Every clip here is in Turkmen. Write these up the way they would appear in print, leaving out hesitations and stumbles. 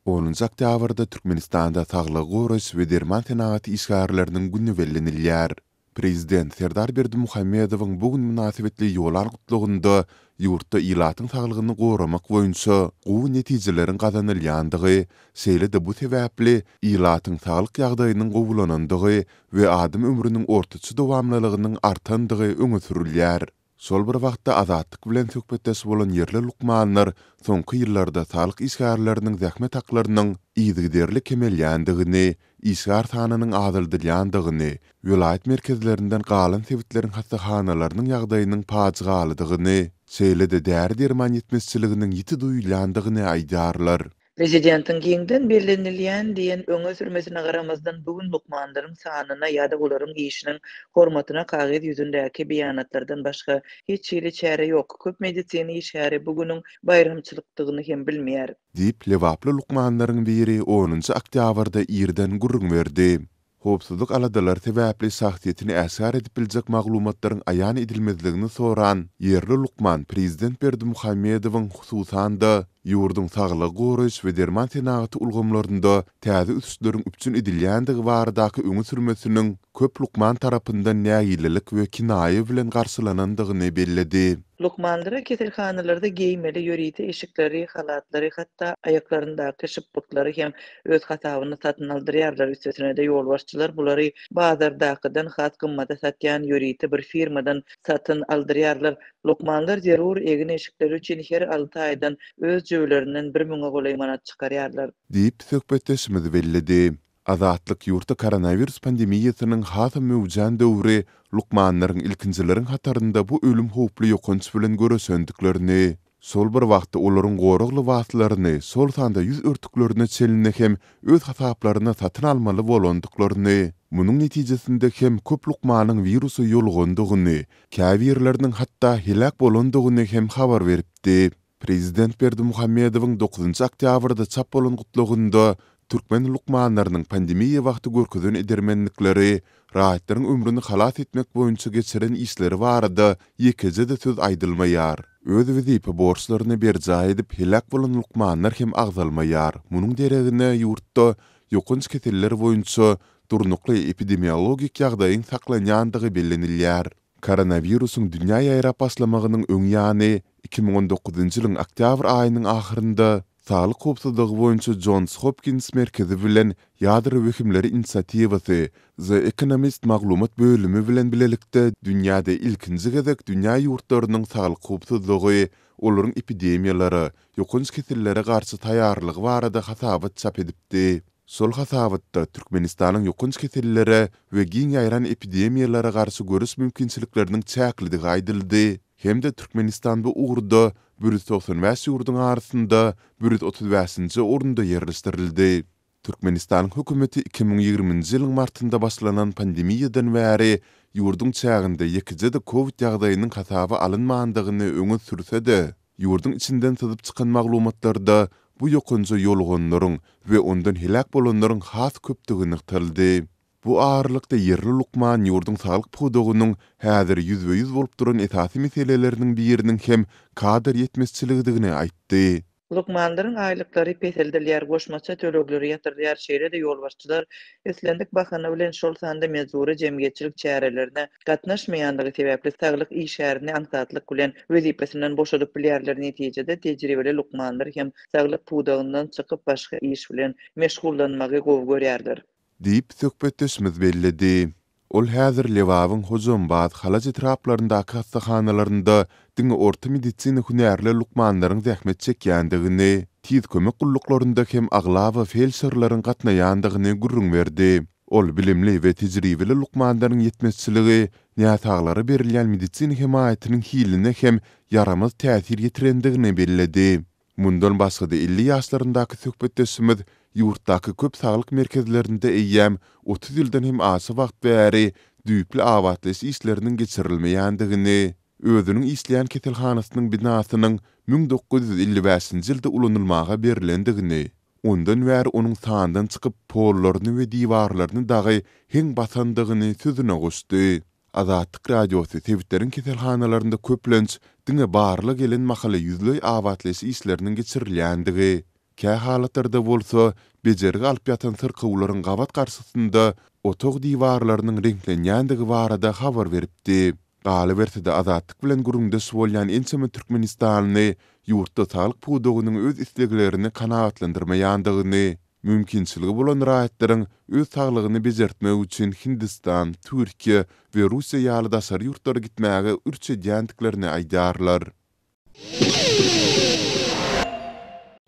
Onunjy oktýabrda Türkmenistanda Saglygy goraýyş we derman senagaty işgärleriniň güni bellenilýär. Prezident Serdar Berdimuhamedowyň bu gün mynasybetli ýollan Gutlagynda ýurtda ilatyň saglygyny goramak boýunça gowy netijeleriň gazanylýandygy, şeýle-de bu sebäpli ilatyň saglyk ýagdaýynyň gowulanandygy we adam ömrüniň ortaça dowamlylygynyň artandygy öňe sürülýär. Şol bir wagtda, Azatlyk bilen söhbetdeş bolan ýerli lukmanlar soňky ýyllarda saglyk işgärleriniň zähmet haklarynyň yzygiderli kemelýändigini, işgär sanynyň azaldylýandygyny, welaýat merkezlerinden galan sebitleriň hassahanalarynyň ýagdaýynyň pajygalydygyny, şeýle-de däri-derman ýetmezçiliginiň ýiti duýulýandygyny aýdýarlar. Prezidentiň giňden bellenilýän diýen öňe sürmesine garamazdan, bu gün lukmanlaryň sanyna ýa-da olaryň işiniň hormatyna kagyz ýüzündäki beýanatlardan başga hiç hili çäre ýok. Köp medisina işgäri bu günüň baýramçylykdygyny hem bilmeýär. Diýip, lebaply lukmanlaryň biri onunjy oktýabrda irden gürrüň berdi. Howpsuzlyk aladalary sebäpli şahsyýetini äşgär edip biljek maglumatlaryň aýan edilmezligini soran ýerli lukman prezident Berdimuhamedowyň hususan-da, ýurduň saglygy goraýyş we derman senagaty ulgamlarynda täze ösüşleriň üpjün edilýändigi baradaky öňe sürmesiniň köp lukman tarapyndan nägilelik we kinaýa bilen garşylanandygyny belledi. Lukmanlara keselhanalarda geýmeli ýörite eşikleri, halatlary, hatda aýaklaryndaky şypbyklary hem öz hasabyna satyn aldyrýarlar, üstesine-de ýolbaşçylar bulary bazardakydan has gymmata satýan ýörite bir firmadan satyn aldyrýarlar. Lukmanlar zerur egin-eşikleri üçin her alty aýdan öz jübülerinden bir müňe golaý manat çykarýarlar. Diýip, söhbetdeşimiz belledi. Azatlyk ýurtda koronawirus pandemiýasynyň hasam möwjän döwri lukmanlaryň ilkinjileriň hatarynda bu ölüm howply ýokanç bilen göreşendiklerini, şol bir wagtda olaryň gorag lybaslaryny, şol sanda ýüz örtüklerine çenli hem öz hasaplaryna satyn almaly bolandyklaryny, munuň netijesinde hem köp lukmanyň wirusa ýolugandygyny, käbirleriniň hatda heläk bolandygyny hem habar beripdi. Prezident Berdimuhamedowyň dokuzynjy oktýabrda çap bolan gutlagynda türkmen lukmanlarynyň pandemiýa wagty görkezen edermenlikleri, raýatlaryň ömrüni halas etmek boýunça geçiren işleri barada ýekeje-de söz aýdylmaýar. Öz wezipe borçlaryny berjaý edip heläk bolan lukmanlar hem agzalmaýar. Munuň deregine ýurtda ýokanç keseller boýunça durnukly epidemiologik ýagdaýyň saklanýandygy bellenilýär. Koronawirusyň dünýä ýaýrap başlamagynyň öň ýany, 2019-njy ýylyň oktýabr aýynyň ahyrynda Saglyk howpsuzlygy boýunça Jons Hopkins merkezi bilen Ýadro wehimleri inisiatiwasy The Economist maglumat bölümi bilen bilelikde dünýäde ilkinji gezek dünýä ýurtlarynyň saglyk howpsuzlygy, olaryň epidemiýalara, ýokanç kesellere garşy taýýarlygy barada hasabat çap edipdi. Şol hasabatda Türkmenistanyň ýokanç kesellere we giň ýaýran epidemiýalara garşy göreş mümkinçilikleriniň çäklidigi aýdyldy hem-de Türkmenistan bu ugurda 195 ýurduň arasynda 135-nji orunda ýerleşdirildi. Türkmenistanyň hökümeti 2020-nji ýylyň martynda başlanan pandemiýadan bäri ýurduň çäginde ýekeje-de kowid ýagdaýynyň hasaba alynmandygyny öňe sürse-de, Ýurduň içinden syzyp çykan maglumatlarda bu ýokanja ýoluganlaryň we ondan heläk bolanlaryň has köpdügi nygtaldy. Bu aralykda ýerli lukman ýurduň saglyk pudagynyň häzir ýüzbe-ýüz bolup duran esasy meseleleriniň biriniň hem kadr ýetmezçiligidigini aýtdy. Lukmanlaryň aýlyklary peseldilýär, goşmaça tölegleri ýatyrylýar, şeýle-de ýolbaşçylar islendik bahana bilen, şol sanda mejbury jemgyýetçilik çärelerine gatnaşmaýanlygy sebäpli saglyk işgärini aňsatlyk bilen wezipesinden boşadyp bilýärler, netijede tejribeli lukmanlar hem saglyk pudagyndan çykyp başga iş bilen meşgullanmagy gowy görýärler. Diýip, söhbetdeşimiz belledi. Ol häzir Lebabyň Hojambaz, Halaç etraplaryndaky hassahanalarynda diňe orta medisina hünärli lukmanlaryň zähmet çekýändigini, tiz kömek gulluklarynda hem aglaba feldşerleriň gatnaýandygyny gürrüň berdi. Ol bilimli we tejribeli lukmanlaryň ýetmezçiligi näsaglara berilýän medisina hemaýatynyň hiline hem ýaramaz täsir ýetirendigini belledi. Mundan başga-da 50 ýaşlaryndaky söhbetdeşimiz ýurtdaky köp saglyk merkezlerinde eýýäm 30 ýyldan hem aşa wagt bäri düýpli abatlaýyş işleriniň geçirilmeýändigini, özüniň işleýän keselhanasynyň binasynyň 1955-nji ýylda ulanylmaga berlendigini, Ondan bäri onuň sandan çykyp, pollaryny we diwarlaryny dagy heň basandygyny sözüne goşdy. Azatlyk Radiosy sebitleriň keselhanalarynda köplenç diňe barlag gelen mahaly ýüzleý abatlaýyş işleriniň geçirilýändigi, Kähalatlarda bolsa, bejergi alyp ýatan syrkawlaryň gabat garşysynda otag diwarlarynyň reňklenýändigi barada habar beripdi. Galyberse-de, Azatlyk bilen gürrüňdeş bolýan ençeme türkmenistanly ýurtda saglyk pudagynyň öz isleglerini kanagatlandyrmaýandygyny, mümkinçiligi bolan raýatlaryň öz saglygyny bejertmek üçin Hindistan, Türkiýe we Russiýa ýaly daşary ýurtlara gitmäge ürç edýändiklerini aýdýarlar.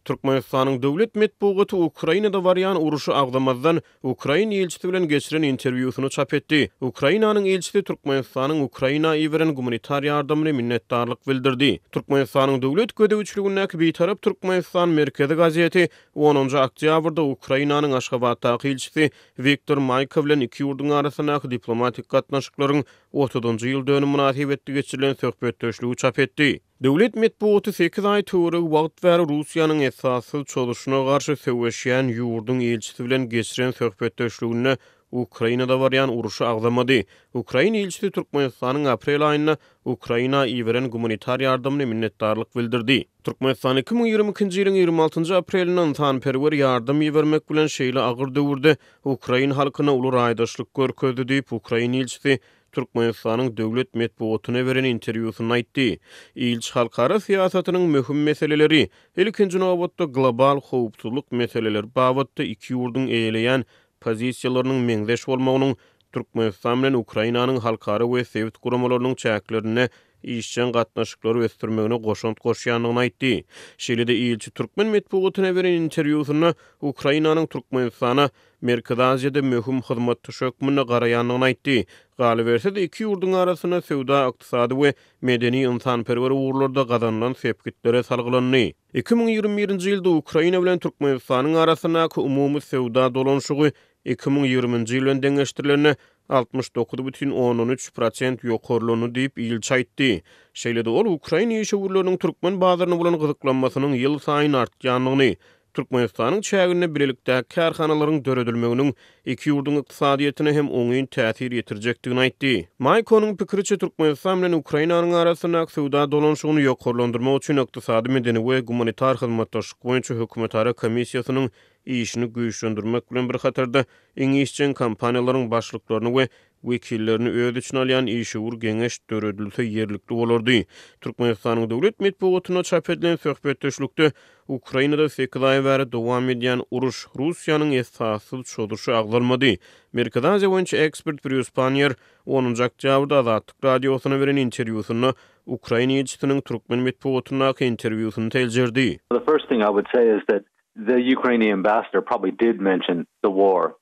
Türkmenistanyň döwlet metbugaty Ukrainada barýan urşy agzamazdan, ukrain ilçisi bilen geçiren interwýusyny çap etdi. Ukrainanyň ilçisi Türkmenistanyň Ukraina iberen gumanitar ýardamyny minnetdarlyk bildirdi. Türkmenistanyň döwlet gözegçiligindäki Bitarap Türkmenistan merkezi gazeti onunjy oktýabrda Ukrainanyň Aşgabatdaky ilçisi Wiktor Maýko bilen iki ýurduň arasyndaky diplomatik gatnaşyklaryň otuzynjy ýyl dönümi mynasybetli geçirilen söhbetdeşligi çap etdi. Döwlet metbugaty sekiz aý töweregi wagt bäri Russiýanyň esassyz çozuşyna garşy söweşýän ýurduň ilçisi bilen geçiren söhbetdeşliginde Ukrainada barýan urşy agzamady. Ukrain ilçisi Türkmenistanyň aprel aýynda Ukraina iberen gumanitar ýardamyna minnetdarlyk bildirdi. Türkmenistan 2022-nji ýylyň 26-njy aprelinde ynsanperwer ýardam ibermek bilen şeýle agyr döwürde ukrain halkyna uly raýdaşlyk görkezdi diýip, ukrain ilçisi Türkmenistanyň döwlet metbugatyna beren interwýusynda aýtdy. Ilçi halkara syýasatynyň möhüm meseleleri, ilkinji nobatda global howpsuzlyk meseleleri babatda iki ýurduň eýeleýän pozisiýalarynyň meňzeş bolmagynyň Türkmenistan bilen Ukrainanyň halkara we sebit guramalarynyň çäklerinde işjeň gatnaşyklary ösdürmegine goşant goşýandygyny aýtdy. Şeýle-de ilçi türkmen metbugatyna beren interwýusynda Ukrainanyň Türkmenistana Merkezi Aziýada möhüm hyzmatdaş hökmünde garaýandygyny aýtdy. Galyberse-de, iki ýurduň arasynda söwda-ykdysady we medeni-ynsanperwer ugurlarda gazanylan sepgitlere salgylandy. 2021-nji ýylda Ukraina bilen Türkmenistanyň arasyndaky umumy söwda dolanyşygy 2020-nji ýyl bilen deňeşdirilende 69,3 prosent ýokarlandy diýip, ilçi aýtdy. Şeýle-de ol ukrain işewürleriniň türkmen bazaryna bolan gyzyklanmasynyň ýylsaýyn artýandygyny, Türkmenistanyň çäginde bilelikdäki kärhanalaryň döredilmeginiň iki ýurduň ykdysadyýetine hem oňyn täsir ýetirjekdigini aýtdy. Maýkonyň pikiriçe, Türkmenistan bilen Ukrainanyň arasyndaky söwda dolanyşygyny ýokarlandyrmak üçin Ykdysady, medeni we gumanitar hyzmatdaşlyk boýunça hökümetara komissiýasynyň işini güýçlendirmek bilen bir hatarda, iň işjeň kompaniýalaryň başlyklaryny we wekillerini öz içine alýan işewür geňeş döredilse ýerlikli bolardy. Türkmenistanyň döwlet metbugatynda çap edilen söhbetdeşlikde Ukrainada sekiz aý bäri dowam edýän uruş, Russiýanyň esassyz çozuşy agzalmady. Merkezi Aziýa boýunça ekspert Brýus Panniýer onunjy oktýabrda Azatlyk Radiosyna beren interwýusynda ukrain ilçisiniň türkmen metbugatyndaky interwýusyny seljerdi. The first thing I would say is that the Ukrainian ambassador probably did mention the war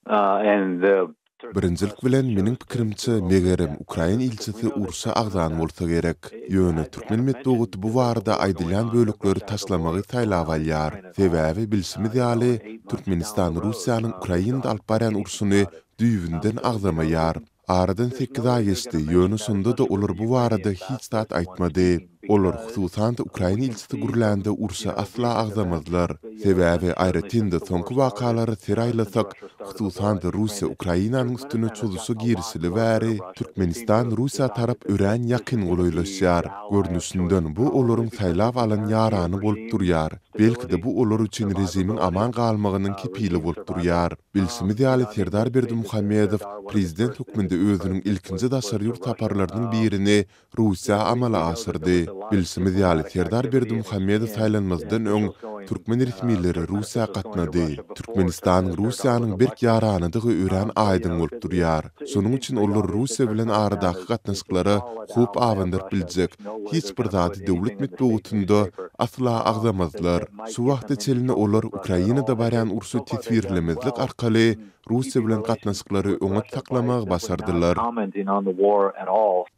and the Birinjilik bilen, meniň pikirimçe, megerem, ukrain ilçisi urşy agzan bolsa gerek. Ýöne türkmen metbugaty bu barada aýdylýan bölekleri taşlamagy saýlap alýar. Sebäbi, bilşimiz ýaly, Türkmenistan Russiýanyň Ukrainada alyp barýan urşuny düýbünden agzamaýar. Aradan sekiz aý geçdi, ýöne şonda-da olar bu barada hiç zat aýtmady. Olar, hususan-da, ukrain ilçisi gürlände urşy asla agzamazlar. Sebäbi, aýratyn-da, soňky wakalara ser aýlasak, hususan-da, Russiýa Ukrainanyň üstüne çozuşa girişeli bäri, Türkmenistan Russiýa tarap örän ýakyn golaýlaşýar. Görnüşinden, bu olaryň saýlap alan ýarany bolup durýar. Belki-de, bu olar üçin režimiň aman galmagynyň kepili bolup durýar. Bilşimiz ýaly, Serdar Berdimuhamedow prezident hökmünde özüniň ilkinji daşary ýurt saparlarynyň birini Russiýa amala aşyrdy. Bilşimiz ýaly, Serdar Berdimuhamedow saýlanmazdan öň, türkmen resmileri Russiýa gatnady. Türkmenistanyň Russiýanyň berk ýaranydygy örän aýdyň bolup durýar. Şonuň üçin olar Russiýa bilen aradaky gatnaşyklara howp abandyryp biljek hiç bir zady döwlet metbugatynda asla agzamazlar. Şu wagta çenli olar Ukrainada barýan urşy teswirlemezlik arkaly Russiýa bilen gatnaşyklary oňat saklamagy başardylar.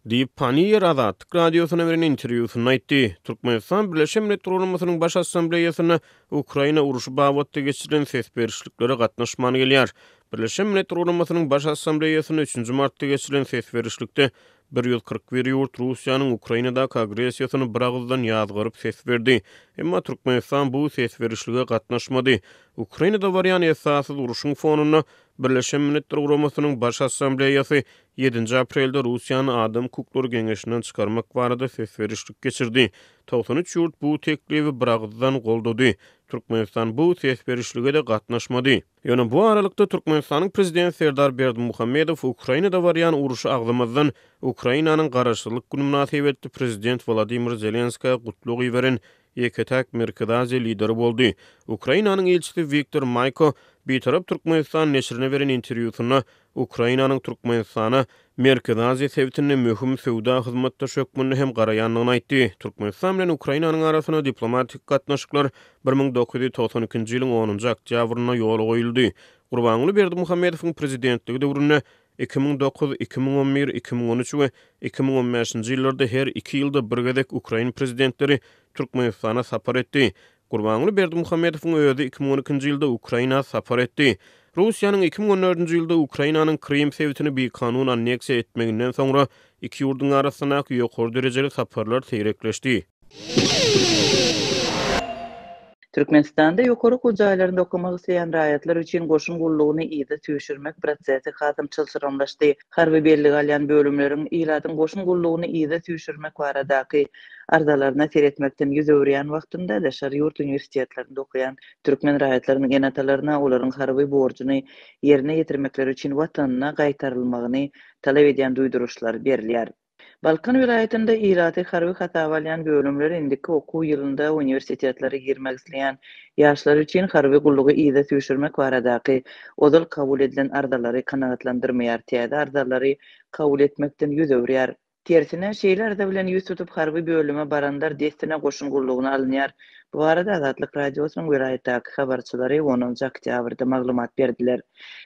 Diýip, Panniýer Azatlyk Radiosyna beren interwýusynda aýtdy. Türkmenistan Birleşen Milletler Guramasynyň Baş Assambleýasynda Ukraina urşy babatda geçirilen ses berişliklere gatnaşman gelýär. Birleşen Milletler Guramasynyň Baş Assambleýasynda üçünji martda geçirilen ses berişlikde 141 ýurt Russiýanyň Ukrainadaky agressiýasyny biragyzdan ýazgaryp ses berdi. Emma Türkmenistan bu ses berişlige gatnaşmady. Ukrainada barýan esassyz urşuň fonunda Birleşen Milletler Guramasynyň Baş Assambleýasy ýedinji aprelde Russiýany Adam hukuklary geňeşinden çykarmak barada ses berişlik geçirdi. 93 ýurt bu teklibi biragyzdan goldady. Türkmenistan bu ses berişlige-de gatnaşmady. Ýöne bu aralykda Türkmenistanyň Prezidenti Serdar Berdimuhamedow Ukrainada barýan urşy agzamazdan, Ukrainanyň Garaşsyzlyk güni mynasybetli Prezident Wolodymyr Zelenskä gutlag iberen ýeke-täk Merkezi Aziýa lideri boldy. Ukrainanyň ilçisi Wiktor Maýko Bitarap Türkmenistan neşirine beren interwýusynda Ukrainanyň Türkmenistana Merkezi Aziýa sebitinde möhüm söwda hyzmatdaşy hökmünde hem garaýandygyny aýtdy. Türkmenistan bilen Ukrainanyň arasynda diplomatik gatnaşyklar 1992-nji ýylyň onunjy oktýabrynda ýola goýuldy. Gurbanguly Berdimuhamedowyň prezidentligi döwründe 2009, 2011, 2013 we 2015-nji ýyllarda her iki ýylda bir gezek ukrain prezidentleri Türkmenistana sapar etdi. Gurbanguly Berdimuhamedowyň özi 2012-nji ýylda Ukraina sapar etdi. Russiýanyň 2014-nji ýylda Ukrainanyň Krym sebitini bikanun anneksiýa etmeginden soňra iki ýurduň arasyndaky ýokary derejeli saparlar seýrekleşdi. Türkmenistanda ýokary okuw jaýlarynda okamak isleýän raýatlar üçin goşun gullugyny yza süýşürmek prosesi hasam çylşyrymlaşdy. Harby bellige alýan bölümleriň ilatyň goşun gullugyny yza süýşürmek baradaky arzalaryna seretmekden ýüz öwürýän wagtynda daşary ýurt uniwersitetlerinde okaýan türkmen raýatlarynyň ene-atalaryna olaryň harby borjuny ýerine ýetirmekleri üçin watanyna gaýtarylmagyny talap edýän duýduryşlar berilýär. Balkan welaýatynda ilaty harby hasaba alýan bölümler indiki okuw ýylynda uniwersitetlere girmek isleýän ýaşlar üçin harby gullugy yza süýşürmek baradaky ozal kabul edilen arzalary kanagatlandyrmaýar, täze arzalary kabul etmekden ýüz öwürýär. Tersine, şeýle arza bilen ýüz tutup harby bölüme baranlar dessine goşun gullugyna alynýar. Bu barada Azatlyk Radiosynyň welaýatdaky habarçylary onunjy oktýabrda maglumat berdiler.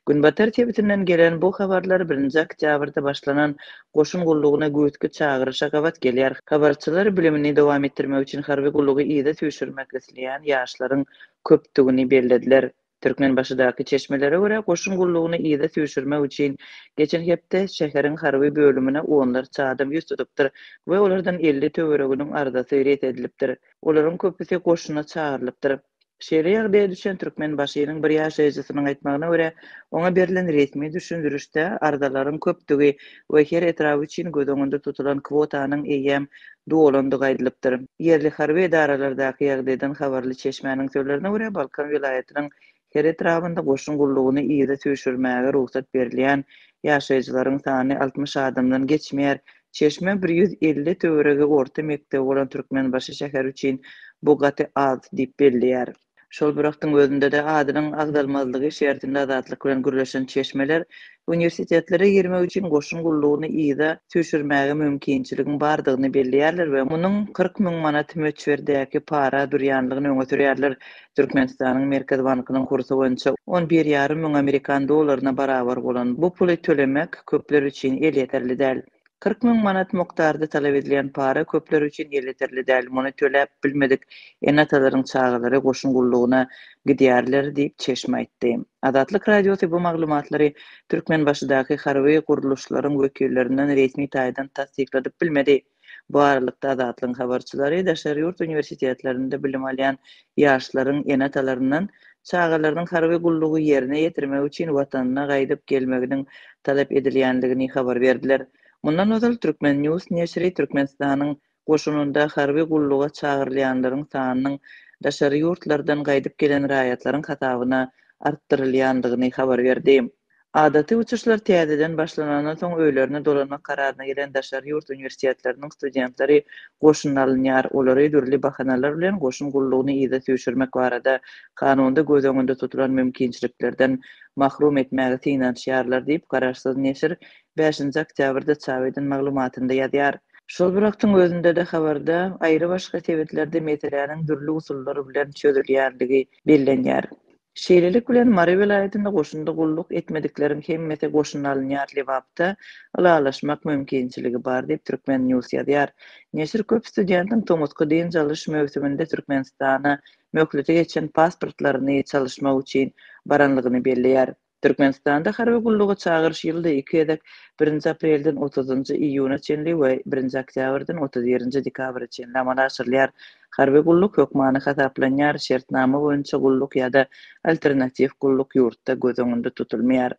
Günbatar sebitinden gelen bu habarlar birinji oktýabrda başlanan goşun gullugyna güýzki çagyryşa gabat gelýär. Habarçylar bilimini dowam etdirmek üçin harby gullugy yza süýşürmek isleýän ýaşlaryň köpdügini bellediler. Türkmenbaşydaky çeşmelere görä, goşun gullugyny yza süýşürmek üçin geçen hepde şäheriň harby bölümine onlarça adam ýüz tutupdyr we olardan 50 töwereginiň arzasy ret edilipdir. Olaryň köpüsi goşuna çagyrylypdyr. Şeýle ýagdaýa düşen Türkmenbaşynyň bir ýaşaýjysynyň aýtmagyna görä, oňa berlen resmi düşündirişde arzalaryň köpdügi we her etrap üçin göz öňünde tutulan kwotanyň eýýäm dolandygy aýdylypdyr. Ýerli harby edaralardaky ýagdaýdan habarly çeşmäniň sözlerine görä, Balkan welaýatynyň her etrabynda goşun gullugyny yza süýşürmäge rugsat berilýän ýaşaýjylaryň sany 60 adamdan geçmeýär. Çeşme 150 töweregi orta mekdebi bolan Türkmenbaşy şäheri üçin bu gaty az diýip belleýär. Şol bir wagtyň özünde-de adynyň agzalmazlygy şertinde Azatlyk bilen gürleşen çeşmeler uniwersitetlere girmek üçin goşun gullugyny yza süýşürmäge mümkinçiligiň bardygyny belleýärler we munuň 40 müň manat möçberdäki para durýanlygyny öňe sürýärler. Türkmenistanyň Merkezi bankynyň kursy boýunça on bir ýarym müň amerikan dollaryna barabar bolan bu puly tölemek köpler üçin elýeterli däl. 40 müň manat mukdarda talap edilýän para köpler üçin elýeterli däl, muny töläp bilmedik ene-atalaryň çagalary goşun gullugyna gidýärler diýip, çeşme aýtdy. Azatlyk Radiosy bu maglumatlary Türkmenbaşydaky harby gurluşlaryň wekillerinden resmi taýdan tassykladyp bilmedi. Bu aralykda, Azatlygyň habarçylary daşary ýurt uniwersitetlerinde bilim alýan ýaşlaryň ene-atalaryndan çagalarynyň harby gullugy ýerine ýetirmek üçin watanyna gaýdyp gelmeginiň talap edilýändigini habar berdiler. Mundan ozal, Turkmen. News neşiri Türkmenistanyň goşunynda harby gulluga çagyrylýanlaryň sanynyň daşary ýurtlardan gaýdyp gelen raýatlaryň hasabyna artdyrylýandygyny habar berdi. Adaty uçuşlar täzeden başlanandan soň öýlerine dolanmak kararyna gelen daşary ýurt uniwersitetleriniň studentleri goşuna alynýar. Olary dürli bahanalar bilen goşun gullugyny yza süýşürmek barada kanunda göz öňünde tutulan mümkinçiliklerden mahrum etmäge synanyşýarlar diýip, garaşsyz neşir bäşinji oktýabrda çap eden maglumatynda ýazýar. Şol bir wagtyň özünde-de habarda aýry-başga sebitlerde meseläniň dürli usullar bilen çözülýänligi bellenýär. Şeýlelik bilen, Mary welaýatynda goşunda gulluk etmedikleriň hemmesi goşuna alynýar, Lebapda ylalaşmak mümkinçiligi bar diýip, Turkmen. News ýazýar. Neşir köp studentiň tomusky dynç alyş möwsüminde Türkmenistana möhleti geçen pasportlaryny çalyşmak üçin baranlygyny belleýär. Türkmenistanda harby gulluga çagyryş ýylda iki gezek, birinji aprelden otuzynjy iýuna çenli we birinji oktýabrdan 31-nji dekabra çenli amala aşyrylýar. Harby gulluk hökmany hasaplanýar, şertnama boýunça gulluk ýa-da alternatiw gulluk ýurtda göz öňünde tutulmaýar.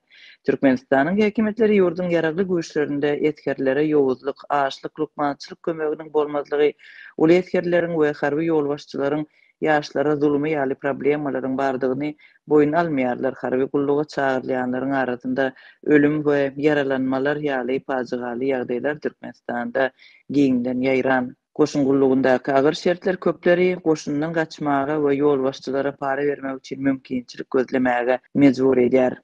Türkmenistanyň häkimiýetleri ýurduň ýaragly güýçlerinde esgerlere ýowuzlyk, açlyk, lukmançylyk kömeginiň bolmazlygy, uly esgerleriň we harby ýolbaşçylaryň ýaşlara zulumy ýaly problemalaryň bardygyny boýun almaýarlar, harby gulluga çagyrylýanlaryň arasynda ölüm we ýaralanmalar ýaly pajygaly ýagdaýlar Türkmenistanda giňden ýaýran. Goşun gullugyndaky agyr şertler köpleri goşundan gaçmaga we ýolbaşçylara para bermek üçin mümkinçilik gözlemäge mejbur edýär.